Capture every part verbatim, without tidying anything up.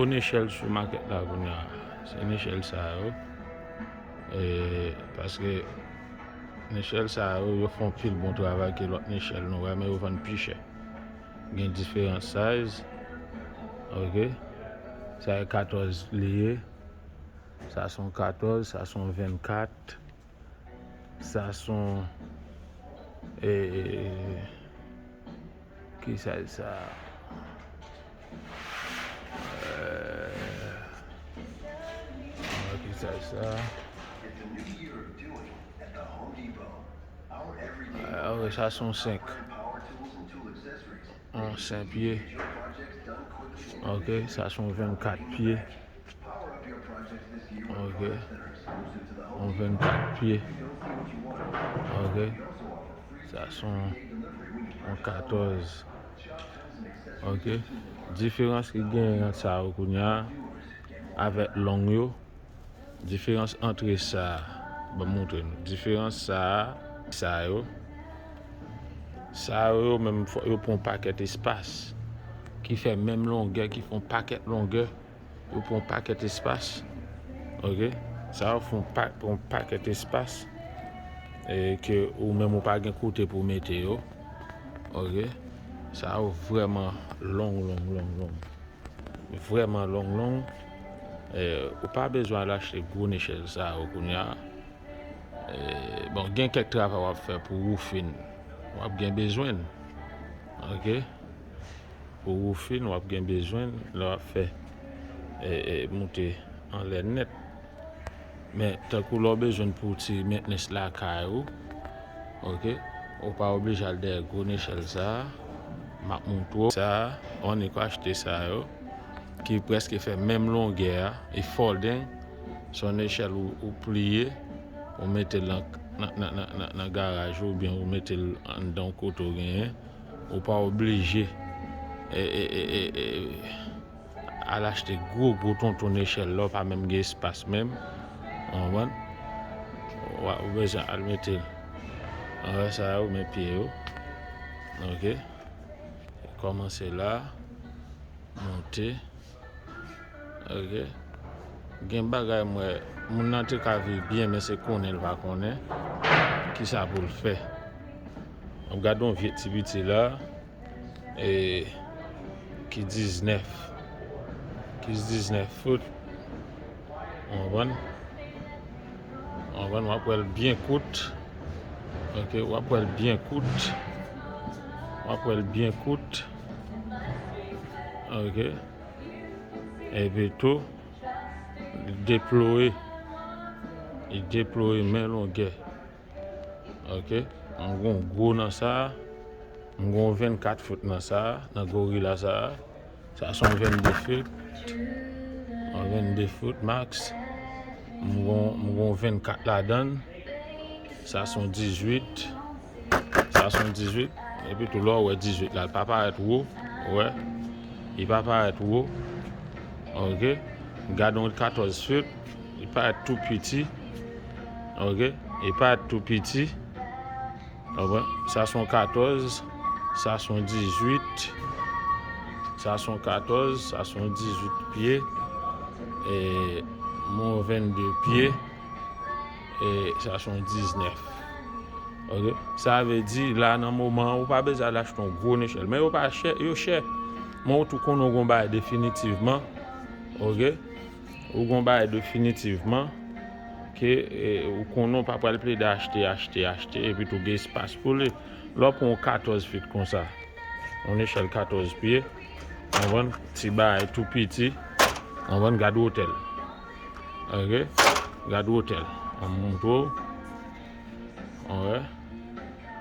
Bon nechèl sou makèt la kounye a, se nechèl sa yo. E, paske nechèl sa yo, yo fè yon pil bon travay ke lòt nechèl nou wè, men yo vann pi chè. Gen diferan size. Ok. Sa e katòz li ye. Sa se yon katòz, sa se yon vennkat. Sa se yon, e, ki size sa? E, ki size sa? E, ok, sa se yon senk. Yon senk pye. Ok, sa se yon vennkat pye. Ok. Yon vennkat pye. Ok. Sa se yon, yon katòz. Ok. Diferans ki genyen ant sa yo kounye a avèk long yo. Diferans antre sa, ban m montre nou. Diferans sa, sa yo. Sa yo, yo menm, fò yo pran yon pakèt espas. Ki fè menm longè, ki fè yon pakèt longè. Yo pran yon pakèt espas. Ok? Sa yo fè yon pa-, pran yon pakèt espas. E ke ou menm ou pa gen kote pou mete yo. Ok? Sa yo vrèman long, long, long, long. Vrèman long, long. E, ou pa bezwen al achte gwo nechèl sa yo kounye a. E, bon, gen kèk travay w ap fè pou roofing. W ap gen bezwen l. Ok? Pou roofing, w ap gen bezwen l lè w ap fè, e, e, moute anlè nèt. Men, tankou lè w bezwen l pou ti mentnans lakay ou, ok, ou pa oblije al dèyè gwo nechèl sa a. M ap montre w sa a, w annik achte sa yo, ki prèske fè menm longè a, e folding, se yon nechèl ou, ou pliye, ou mete l nan, nan, nan, nan, nan, nan garaj ou, oubyen ou mete l anndan yon kote w genyen, ou pa oblije, e, e, e, e, e, al achte gwo, gwo tonton nechèl la, w pa menm gen espas menm. Ou konprann? Ou, ou bezwen al mete anlè sa yo, men pye yo. Ok. Kòmanse la, monte. Ok. Gen bagay m wè, moun nan te ka viv byen, men se konnen l pa konnen kisa pou l fè. M ap gade yon vye ti piti la, e, ki diznèf, ki diznèf foot. Ou konprann? Ou konprann? W ap wè l byen kout. Ok, w ap wè l byen kout. W ap wè l byen kout. Ok. Epi tou, li deploye. Li deploye men longè. Ok. M gon gwo nan sa a. M gon vennkat foot nan sa a, nan gorila sa a. Sa se yon vennde foot. Yon vennde foot max. M gon, m gon vennkat ladan l. Sa se yon dizuit. Sa se yon dizuit. Epi tou lè w wè dizuit la, li pa parèt wo. Ou wè? Li pa parèt wo. Ok. Gade yon katòz foot. Li parèt tou piti. Ok. Li parèt tou piti. Ou konprann? Sa se yon katòz. Sa se yon dizuit. Sa se yon katòz. Sa se yon dizuit pye. E, m gon vennde pye. E sa se yon diznèf. Ok? Sa vle di, la nan moman an, ou pa bezwen al achte yon gwo nechèl. Men yo pa chè, yo chè. Men ou tou konnen w gon bagay definitivman. Ok? Ou gon bagay definitivman. Ke, e, ou konnen w pa pral plede achte, achte, achte, epi tou gen espas pou li. Lè w pran yon katòz feet konsa, yon nechèl katòz pye, konprann, ti bagay tou piti, konprann, gad wotè l. Ok? Gad wotè l. An m montre w. Wè.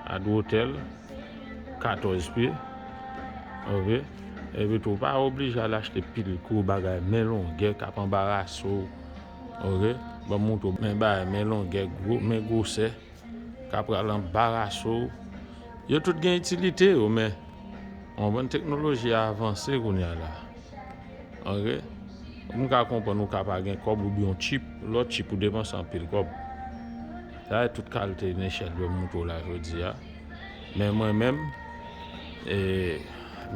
Gad wotè l. Katòz pye. Ok? Epi tou, w pa oblije al achte pil gwo bagay, men longè k ap anbarase w. Ok? Ban m montre w, men bagay, men longè, gwo, men gwosè. K ap pral anbarase w. Yo tout gen itilite yo, men, w konprann, teknoloji a avanse kounye a la. Ok? M ka konprann ou ka pa gen kòb oubyen yon chip, lòt chip ou depanse anpil kòb. Sa se tout kalite nechèl yo m montre w la jodi a. Men mwen menm, e,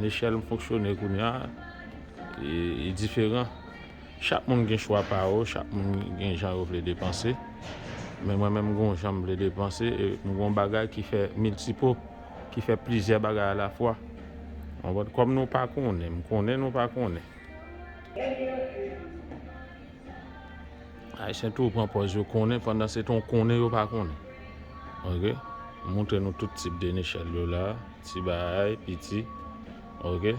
nechèl m fonksyone kounye a, e, e diferan. Chak moun gen chwa pa yo, chak moun gen jan yo vle depanse. Men mwen menm, m gon jan m vle depanse, e m gon bagay ki fè miltipo, ki fè plizyè bagay alafwa. Ou konprann? Kòm nou pa konnen, m konnen nou pa konnen. Ayisyen toujou pran pòz yo konnen, pandan se tan w konnen yo pa konnen. Oke? M montre nou tout tip de nechèl yo la, ti bagay, piti. Oke?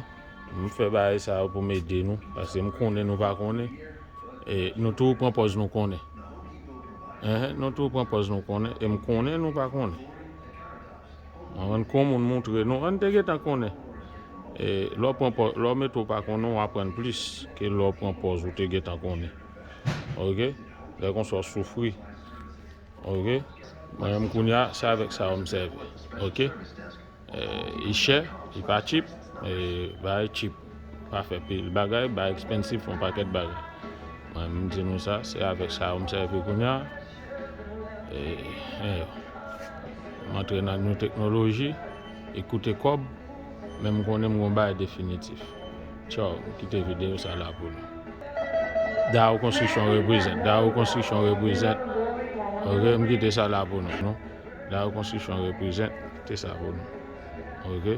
M fè bagay sa yo pou m ede nou, paske m konnen nou pa konnen. E nou toujou pran pòz nou konnen. Enhen, nou toujou pran pòz nou konnen, e m konnen nou pa konnen. Mwen menm, kon moun montre nou, an te gentan konnen. E lè w pran pòz, lè w mete w pa konnen, w aprann plis ke lè w pran pòz ou te gentan konnen. Oke? Lè konsa w soufri. Oke? Mwen menm kounye a, se avèk sa yo m sèvi. Oke? E, li chè, li pa cheap, e, bagay cheap pa fè pil bagay, bagay expensive fè yon pakèt bagay. Mwen, m di nou sa, se avèk sa yo m sèvi kounye a. E, e, m antre nan new teknoloji, e koute kòb, men m konnen m gon bagay definitif. Tchaw, m kite videyo sa la pou nou. Dao Construction represent, Dao Construction represent. Oke, m kite sa la pou nou, non? Dao Construction represent, m kite sa pou nou. Oke?